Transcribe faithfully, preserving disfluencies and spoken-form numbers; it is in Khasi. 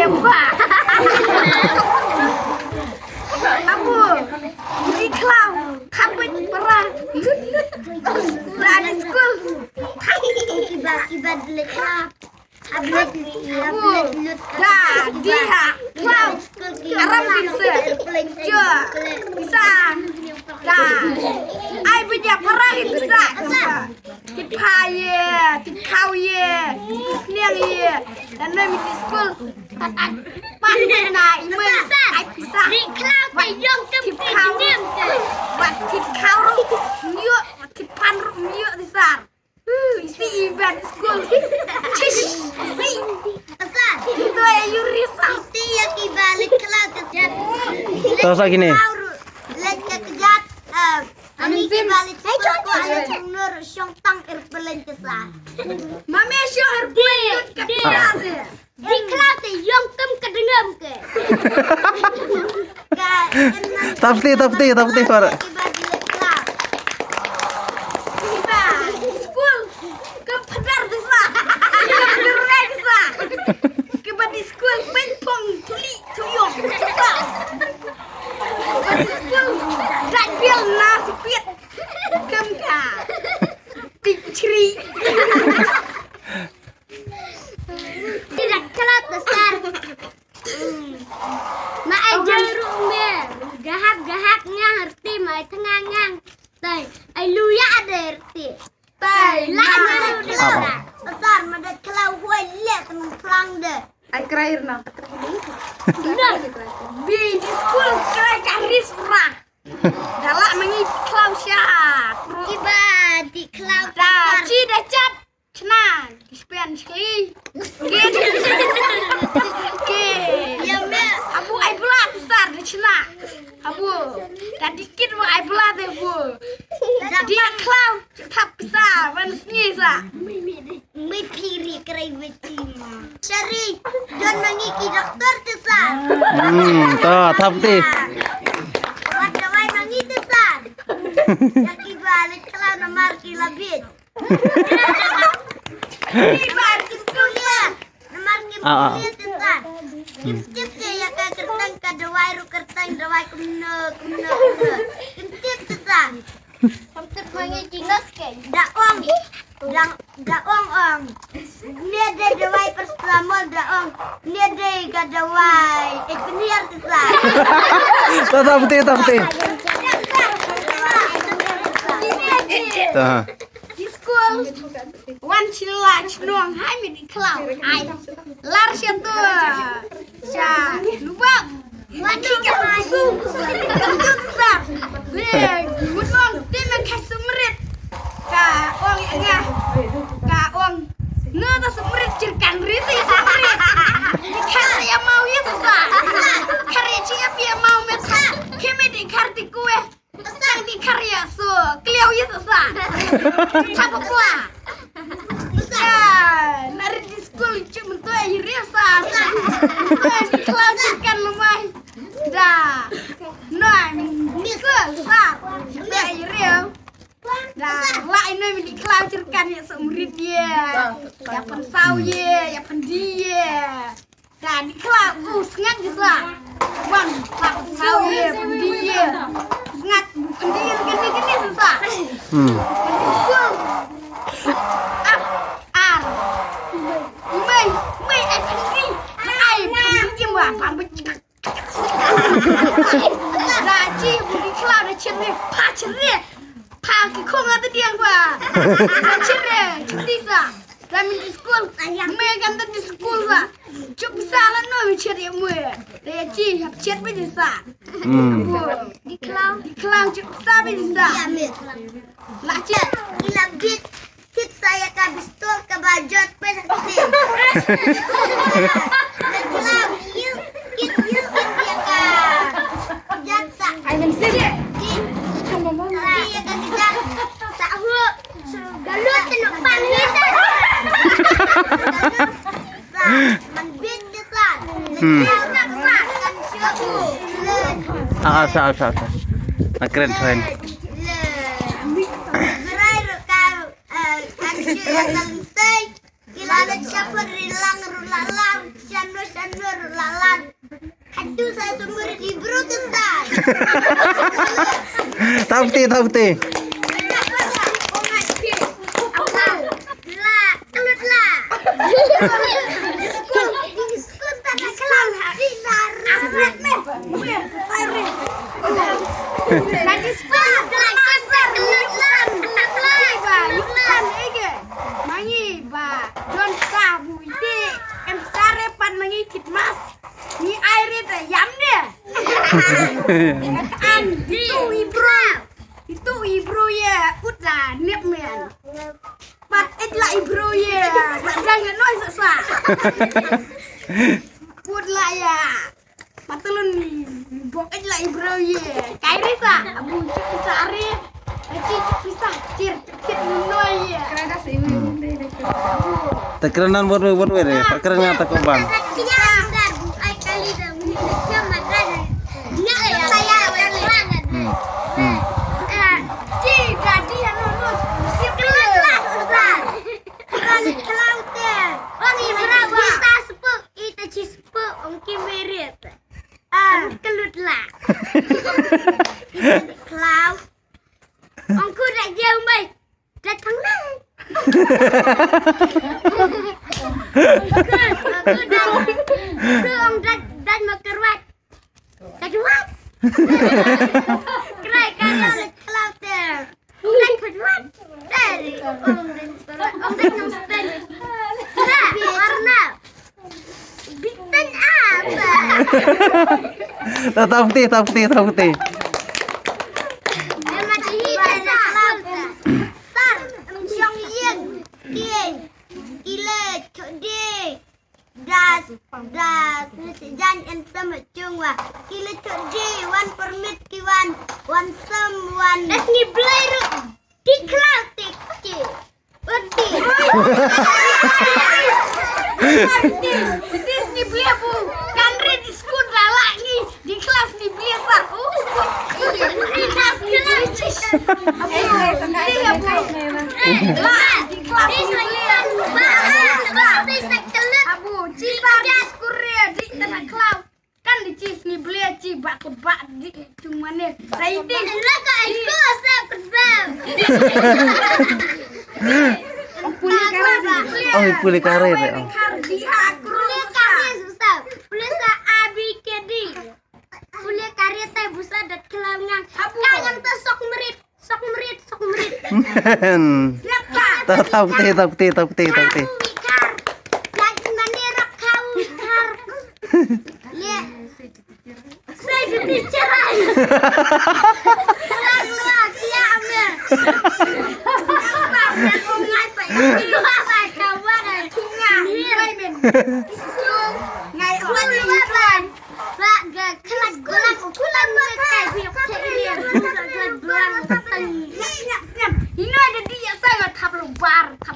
Ba. Abu, di khlaw, khapit para. Rani skul. Kiba, kiba dele khlaw. Upload, upload lut. Da, di ha. Khlaw. Aram di se. Jo. Pisa. Da. Ai, bida para di pisa. Ki pha ye, ki khaw ye, ki niang ye. Dan me mi di skul. Pan na i me ai pisa. Di khlaw te yong kem ki khaw. Wat ki khaw ru. Myo, ki pan ru myo di sar. Uh, isi iban skul. Chish. Isi. Asa. Itu ya yuri sa. Isi ya ki balik khlaw te jat. To sa kine. Lek ke jat. Amin sim. Balik skul ko ale chungnur shong tang airplane ke sa. Mame shong airplane ke sa. Di khlaw te yong kem ka dengam ke. Tap ti, tap ti, tap ti, suara. Kiba di khlaw. Kiba di skul kem phadar di sa. Kem phadar di sa. Kiba di skul ping pong tuli tuyong di sa. Kiba di skul dai bil na sipit. Kem ka. Tik chri. Tidak kelap besar. Ma ai jaru me. Gahap gahap ngang arti ma ai tengah ngang. Tai ai luya ada arti. Tai la jaru de. Besar ma de khlaw huai le tengah plang de. Ai krair na. Bi di skul krai karis ra. Dala mengi khlaw sha. Iba di khlaw. Da chi da chap. Chna, dispen chli. Ke, ke. Ya me. Abu ai bla besar di chna. Abu, tadi kit wa ai bla de bu. Di khlaw, thap sa, wan sngi sa. Me piri krai beti ma. Shari, don mangi ki doktor te sa. Hmm, to, thap ti. Wat dawai mangi te sa. Ya ki balik khlaw namar ki labit. Namar kim kuliah te san. Kim tip te ïa ka kyrteng ka dawai ruh kyrteng dawai kumno kumno kumno. Kim tip te san. Kim tip ma ngi ki nurse ke. Da ong. Da ong ong. Ne de dawai paracetamol da ong. Ne de ka dawai engineer te san. Ta ta pete ta pete. Ta. Ki skul wan sha la shnong hai mi di khlaw ai lar sha tu sha lubak wan di ka su ka tu sa le mut ong te me ka sumrit ka ong nga ka ong no ta sumrit chirkan ri ti sumrit di kar ya mau ya sa kar ya chi ya pia mau me sa ke me di kar ti kue Sang di kharia so kliau ya sa sa. Chapa kwa. Sa na ri di skul chim to ai ri sa sa. Di khlaw chirkan lumai. Da. Noi mi skul sa. Ai ri. Da la ino mi di khlaw chirkan ya so murid ya. Ya pynsaw ya, ya pyndi ya. Ka di khlaw u sngat ki sa. Wan khlaw saw ye pyndiye. Sngat pyndiye kini kini sa. Hmm. Ap ar. Mai mai ai pyndi. Ai pyndi ma pam. Da chi bu di khlaw da chene pa chene. Pa ki khong ata diang pa. Da chene chene sa. Kami di skul, me kan di skul sa. Chup sa la no mi chet ye mue. Te chi hap chet be sa. Hmm. Di khlaw, di khlaw chup sa be sa. La chet, ila bit, kit sa ya ka pistol ka ba jot pe sa kit. Di khlaw, yu, kit, yu, kit ya ka. Jot sa. Ai men sip. Kit. Sa ya ka jot. Sa hu. Galut te nuk pan ni ta. Man bit ke sa. Hmm. Kan sio tu. Ah, sa, sa, sa. Na kren train. Le. Berai ro ka, eh, kan sio kan tei. Kila le chapur rilang ru lalang. Shanu, shanu ru Tu sa sumur di bro tu sa. Tau peti, tau peti. La, kelut la. Di skul, di skul tak ada kelang. Di darat. Asmat meh. Meh, pare. Di skul tak ada kelut la. Kelut la. Ba, yukan ege. Mangi ba. Don ka bu ite. Em sare pan mangi kit mas. Ni ai re ta yam de. An itu i bro. Itu i bro ye ut la nep men. Pat et la i bro ye. Dang ye noi sa sa. Ut la ya. Patalun ni. Bok et la i bro ye. Kai re sa. Abu cik sa re. Cik sa. Cir. Cir noi ye. Kada sa iwi. Te kren nan bot bot were, kren nga ta ko bang. Hmm. Hmm. Kelut la. Kelut la. Ong ku da jeu mai. Dat thang nang. Ku, ku dat, ku ong dat, dat ma kerwat. Dat wat. Krai krai dat klau te. Dat kerwat. Dari ong dat kerwat. Ong dat nang sten. Warna. Bintang apa? Tau peti, tau peti, tau peti. Tar, em jong yen, kin, kile, chode, das, das, jan en sama chungwa, kile, chode, wan permit, ki wan, wan sem, wan. Das ni blai ru, di klau tik, ki. Udi. Udi, udi ni blia bu. Kan ri di skul da la ni. Di klas ni blia sa. Di klas ni blia. Abu. Di abu. La, di klas ni blia. Abu, ci sa di skul re di tana klas. Kan di ci sni blia ci ba kut ba di cung mane. Dai di. La ka ai ko sa kut ba. Puli kare. Oh, puli kare re. Kar di ha kru. Puli kare susah. Puli sa A B K D. Puli kare tai busa dat kelam ngang. Kan yang ta sok merit. Sok merit, sok merit. Tau, tau peti, tau peti, tau peti, tau peti. Kau ikar. Lagi mane rak kau ikar. Ye. Saya jadi cerai. Keluar, keluar, dia ambil. Apa? Aku ngai saya. Keluar, saya kawan, aku ngai. Ngai, aku ngai. Ba ga khlad gulang, gulang ba kai biok te ri. Ba ga khlad gulang tang. Ina da di ya sa ga thap lo bar, thap